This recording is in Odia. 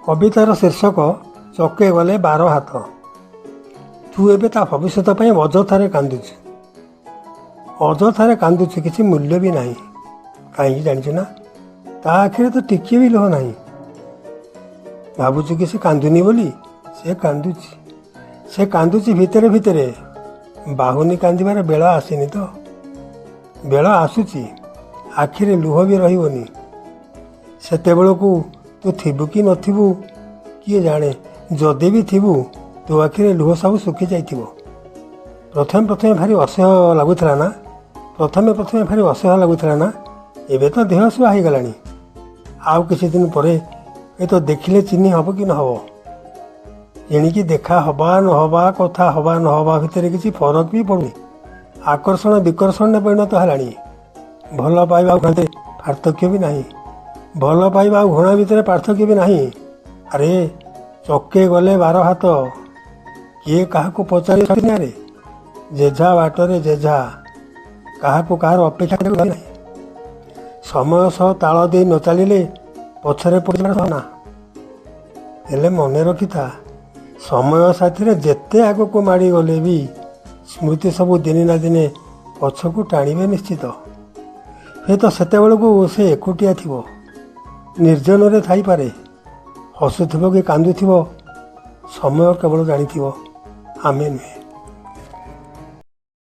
କବିତାର ଶୀର୍ଷକ ଚକେ ଗଲେ ବାର ହାତ। ତୁ ଏବେ ତା ଭବିଷ୍ୟତ ପାଇଁ ଅଯଥାରେ କାନ୍ଦୁଛୁ, ଅଯଥାରେ କାନ୍ଦୁଛୁ। କିଛି ମୂଲ୍ୟ ବି ନାହିଁ। କାହିଁକି ଜାଣିଛୁ ନା? ତା ଆଖିରେ ତ ଟିକିଏ ବି ଲୁହ ନାହିଁ। ଭାବୁଛୁ କି ସେ କାନ୍ଦୁନି ବୋଲି? ସେ କାନ୍ଦୁଛି, ସେ କାନ୍ଦୁଛି ଭିତରେ ଭିତରେ। ବାହୁନି କାନ୍ଦିବାର ବେଳ ଆସିନି ତ। ବେଳ ଆସୁଛି, ଆଖିରେ ଲୁହ ବି ରହିବନି। ସେତେବେଳକୁ ତୁ ଥିବୁ କି ନଥିବୁ କିଏ ଜାଣେ। ଯଦି ବି ଥିବୁ, ତୋ ଆଖିରେ ଲୁହ ସବୁ ଶୁଖି ଯାଇଥିବ। ପ୍ରଥମେ ପ୍ରଥମେ ଭାରି ଅସହ୍ୟ ଲାଗୁଥିଲା ନା? ପ୍ରଥମେ ପ୍ରଥମେ ଭାରି ଅସହ୍ୟ ଲାଗୁଥିଲା ନା? ଏବେ ତ ଦେହ ସୁହା ହେଇଗଲାଣି। ଆଉ କିଛି ଦିନ ପରେ ଏ ତ ଦେଖିଲେ ଚିହ୍ନି ହେବ କି ନ ହେବ। ଏଣିକି ଦେଖା ହବା ନ ହବା, କଥା ହବା ନ ହବା ଭିତରେ କିଛି ଫରକ ବି ପଡ଼ୁନି। ଆକର୍ଷଣ ବିକର୍ଷଣରେ ପରିଣତ ହେଲାଣି। ଭଲ ପାଇବା ଆଉ ଘୃଣା ପାର୍ଥକ୍ୟ ବି ନାହିଁ। ଭଲ ପାଇବା ଆଉ ଘୃଣା ଭିତରେ ପାର୍ଥକ୍ୟ ବି ନାହିଁ। ଆରେ, ଚକେ ଗଲେ ବାର ହାତ, କିଏ କାହାକୁ ପଚାରେ? ଯେଝା ବାଟରେ ଯେଝା, କାହାକୁ କାହାର ଅପେକ୍ଷା ନାହିଁ। ସମୟ ସହ ତାଳ ଦେଇ ନ ଚାଲିଲେ ପଛରେ ପଡ଼ିଯିବାର ନା। ହେଲେ ମନେ ରଖିଥା, ସମୟ ସାଥିରେ ଯେତେ ଆଗକୁ ମାଡ଼ିଗଲେ ବି ସ୍ମୃତି ସବୁ ଦିନେ ନା ଦିନେ ପଛକୁ ଟାଣିବେ ନିଶ୍ଚିତ। ହୁଏତ ସେତେବେଳକୁ ସେ ଏକୁଟିଆ ଥିବ, ନିର୍ଜନରେ ଥାଇପାରେ। ହସୁଥିବ କି କାନ୍ଦୁଥିବ, ସମୟ କେବଳ ଜାଣିଥିବ, ଆମେ ନୁହେଁ।